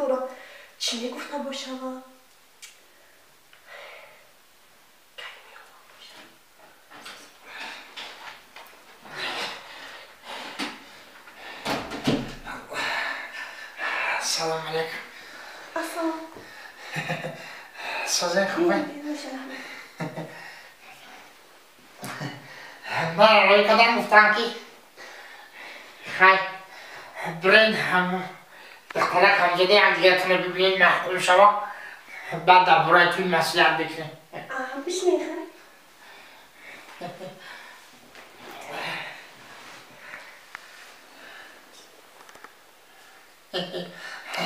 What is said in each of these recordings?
дорад. Чӣ мегуфта бошава? Кай меомад боша? Салом алейкум. Ассалом. Созен хубе? Ман рӯй кардам, гуфтам ки хай бирен ҳам духтарак ҳамҷода якдигаратонро бибинед, маъқул шава, баъд дар бораи туй маслиҳат бикунем. Бишинед, хай.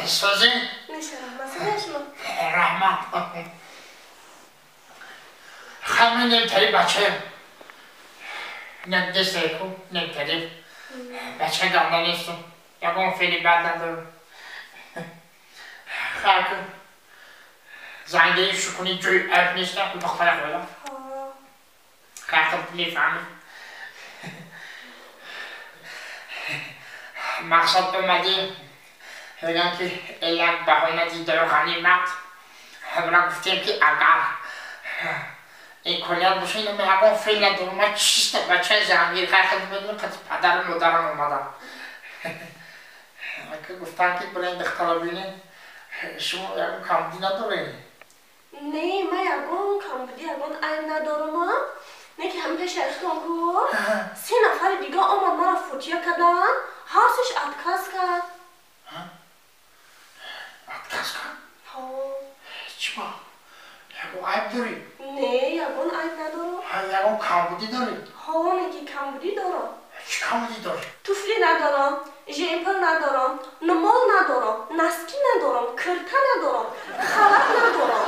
Созен? Мешавам, шумо. Раҳмат. Хай мен немтари бачаем. Недесеку, немтариф. Бача ганда нестум. Ягон феъли бад надорам. Хай ку. Зангири шукуни ҷои айб нест, духтара хола. Хай худ мефаҳмӣ. Мақсад омадӣ мегӯям ки як баҳона дидаю ғанимат. Ҳамра гуфтем ки агар имконият боша, ина ман ягон феъл надорам, ман чиста бачаи зангир, хай худ медонӣ, қати падару модарам омадам. Гуфтам ки бирен духтара бинед, шумо ягон камбудӣ надоред? Не, ман ягон камбудӣ, ягон айб надорам. Не ки ҳамин пеши ахтон ку се нафари дига омад, мара фотия карданд, ҳар сеш отказ кард. Отказ кард? Чӣ ба? Ягон айб дорӣ? Не, ягон айб надорам. Ягон камбудӣ дорӣ? Ҳо, не ки камбудӣ дорам. Чӣ камбудӣ дорӣ? Туфли надорам, жемпир надорам, нумол надорам, носки надорам, кирта надорам, халат надорам,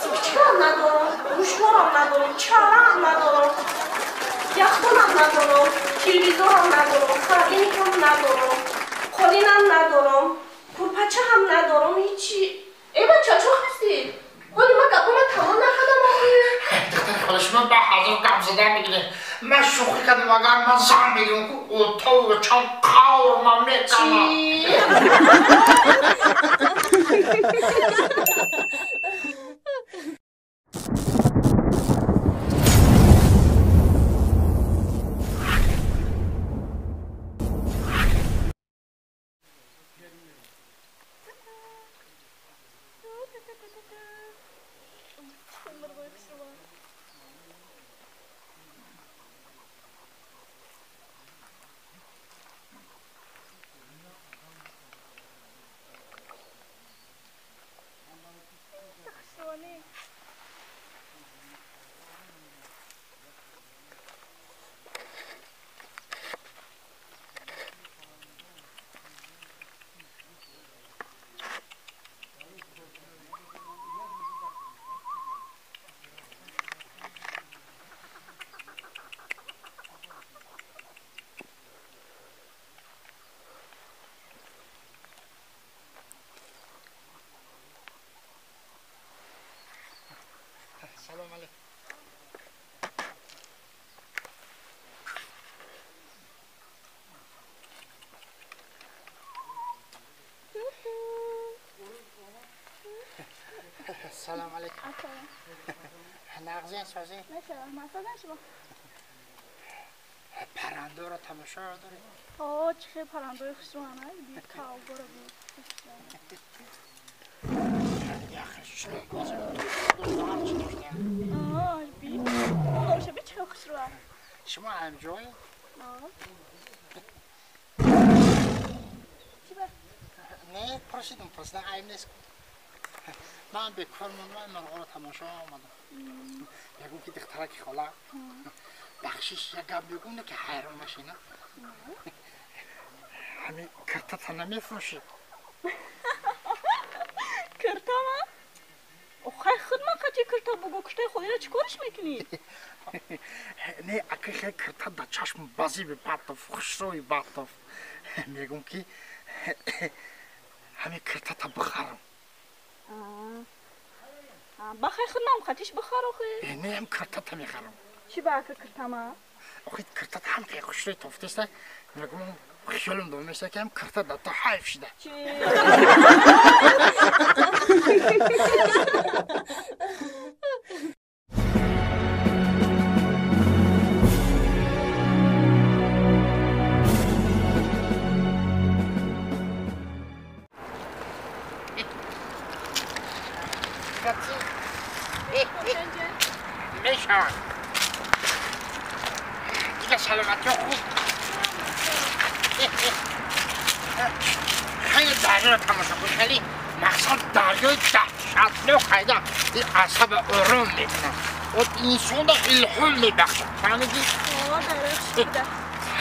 спичкаам надорам, гӯшворам надорам, чалаам надорам, яхдонам надорам, телевизорам надорам, холодильникам надорам, қолинам надорам, курпачаам надорам, ҳичи. Э бача, чо хастӣ? Ҳоли ман гапама тамом накардам охи. Духтари хола, шумо ба ҳазор гап зада мегиред. Ман шӯхӣ кардам, агар ман зан мегирам ку отову чанд қавр ман мекунам. Салом алейкум. Салом алейкум. Нағзин созин? Паррандоро тамошо доред? О, чӣ хел паррандои хушрӯ, бит кавборо бит. Шумо ҳамҷой? Не, пурсидам, пурсидам, айб нест. Ман бекор мондам, мурғоро тамошо омадам. Ягон ки духтараки хола, бахшиш, як гап мегӯм, не ки ҳайрон нашина. Ҳамин киртата намефурӯшед? Киртама? Охай, худ ман қати кирта бугӯ, киртаи холиро чӣ кориш мекунӣ? Не, ака хел кирта дар чашм базиби батов, хушрӯи батов. Мегӯм ки ҳамин киртата бихарам. Бахай, худ ман қатиш бихар охи. Не, ҳам киртата мехарам. Чӣ ба ака киртама? Охи, киртата ҳам хел хушрӯи тофтеста. Мегӯм Хиёлам дом меша ки ҳам кирта дар ту ҳайф шуда. میشن دیگه سلامتی خوب. خیلی دریا رو تماشا کن، خیلی مقصد دریای دهشتناک خیلی این اعصاب آرام میکنه و انسان را الهام میبخشه. فهمیدی؟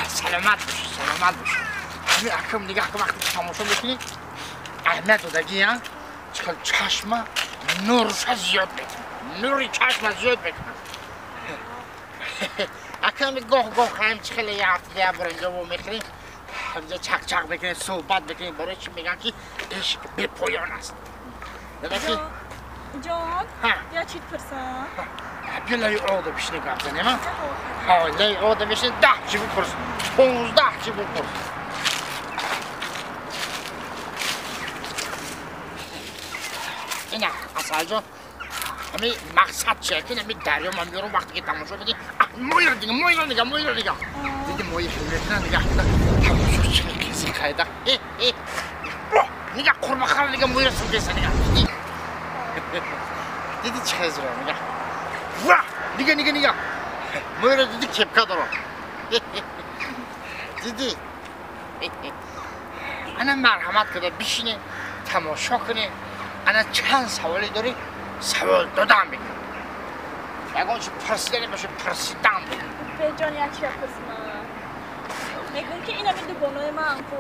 سلامت باشی، سلامت باشی. همین اکم نگاه کن وقتی تماشا میکنی اهمیت دادگی ها چقدر چشم نورش زیاد میکنه، نوری چشم زیاد میکنه. اکم گاه گاه هم چخلی یه هفته یه بار اینجا و میخوریم، اینجا چق چق میکنیم، صحبت میکنیم. برای چی میگن که عشق به پایان است. جان یا چی پرسم؟ بیا لای عقده بشینه گپ زنیم. ها لای عقده بشینه 10 چی بپرس، 15 چی بپرس. اینه اصلا جان همین مقصد چیه که همین دریا من میارم وقتی که تماشا بدی موی رو دیگه، موی رو دیگه، موی رو دیگه. دیدی موی خیلی میکنن دیگه تماشا چه کسی خیده. نگه قورباغه رو نگه موی رو سوکیسه نگه. دیدی چه خیلی رو نگه. واه نگه نگه نگه موی رو دیدی کپکه دارم. دیدی انا مرحمت کرده بشینه تماشا کنه. انا چند سوالی داری سوال دادم میگم. یگان چی پرسیدنی باشه پرسیدن بگم. به جان یک چی پرسیدم. میگم که اینا می دوگانای من کو.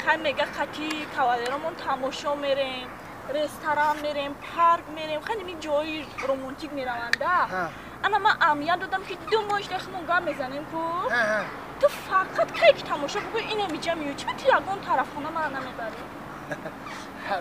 خیلی میگه خطی کاوالرمون تماشا میریم، رستوران میریم، پارک میریم، خیلی می جای رمانتیک میرونده. انا من اهمیت دادم که 2 ماه دخمون گام میزنیم کو. تو فقط کی که تماشا بگو اینه میجا میو چی تو یگان طرف خونه من نمیبری.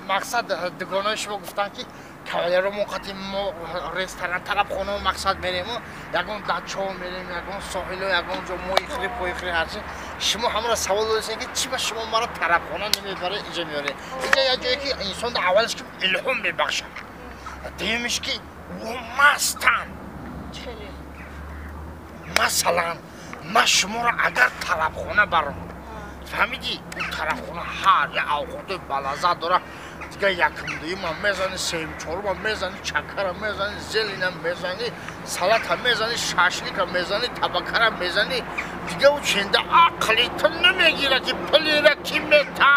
مقصد دوگانای شما گفتن که کاوالرمون قطعی ما رستوران طرف خونه مقصد میریم و یگان دچا میریم، یگان ساحل و یگان جا موی خری پای خری هرچی. شما همراه سوال داشتین که چی با شما ما را طرف خونه نمیبره اینجا میاره. اینجا یه جایی که انسان در اولش که الهام میبخشه، دیمش که او مستن. مثلا ما شما را اگر طرف خونه برم فهمیدی؟ اون طرف خونه هر یه اوقات بلازه داره دیگه یکم دویم هم میزنی، سیم چهارم هم میزنی، چکر هم میزنی، زلین هم میزنی، سلات هم میزنی، شاشلیک هم میزنی، تبکر هم میزنی. دیگه او چنده عقلی تو نمیگیره که پلی را کی میتا.